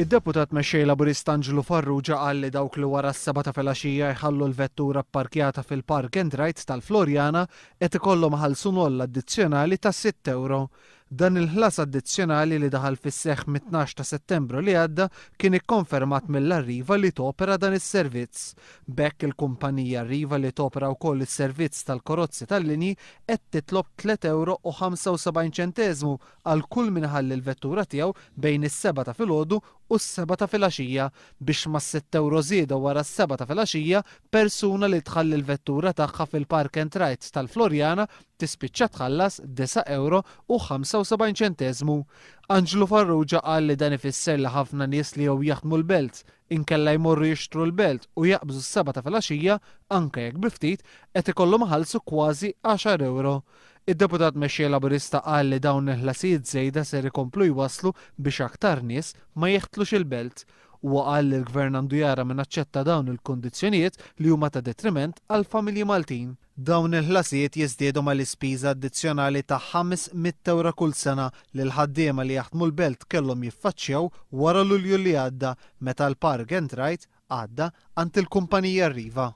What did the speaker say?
Id-Deputat Mexxej Laburista Anġlu Farrugia qal li dawk li wara s-sebgħa ta' filgħaxija jħallu l-vettura pparkjata fil-park and ride tal-Floriana qed ikollhom iħallsu noll addizzjonali ta' sitt ewro. Dan il-ħlas addizzjonali li daħal fis-seħħ mit-tnax ta' Settembru li għadda kien ikkonfermat mill-Arriva li topera dan is-servizz. B'hekk il-kumpanija Arriva li topera wkoll is-servizz tal-karozzi tal-linji qed titlob €3.75 ċenteżmu għal kull min iħalli l-vettura tiegħu bejn is-sebgħa ta' filgħodu u s-sebgħa ta' filgħaxija biex mas-sitt ewro żieda wara s-sebgħa ta' filgħaxija persuna li tħalli l-vettura tagħha fil-park and ride tal-Floriana tispiċċa tħallas €9.75 ċenteżmu. Anġlu Farrugia qal li dan ifisser li ħafna nies li jew jaħdmu l-Belt inkella jmorru jixtru l-Belt u jaqbżu s-sebgħa ta' filgħaxija anke jekk bi ftit qed ikollhom iħallsu kważi għaxar ewro. Id-Deputat Mexxej Laburista qal li dawn il-ħlasijiet żejda ser ikomplu jwasslu biex aktar nies ma jiħtlux il-Belt. Huwa qal li l-Gvern għandu jara min aċċetta dawn il-kundizzjonijiet li huma ta' detriment għall-familji Maltin. Dawn il-ħlasijiet jiżdiedu mal-ispiża addizzjonali ta' €500 kull sena li l-ħaddiema li jaħdmu l-Belt kellhom jiffaċċjaw wara Lulju li għadda meta l-park and ride għadda għand il-kumpanija Arriva.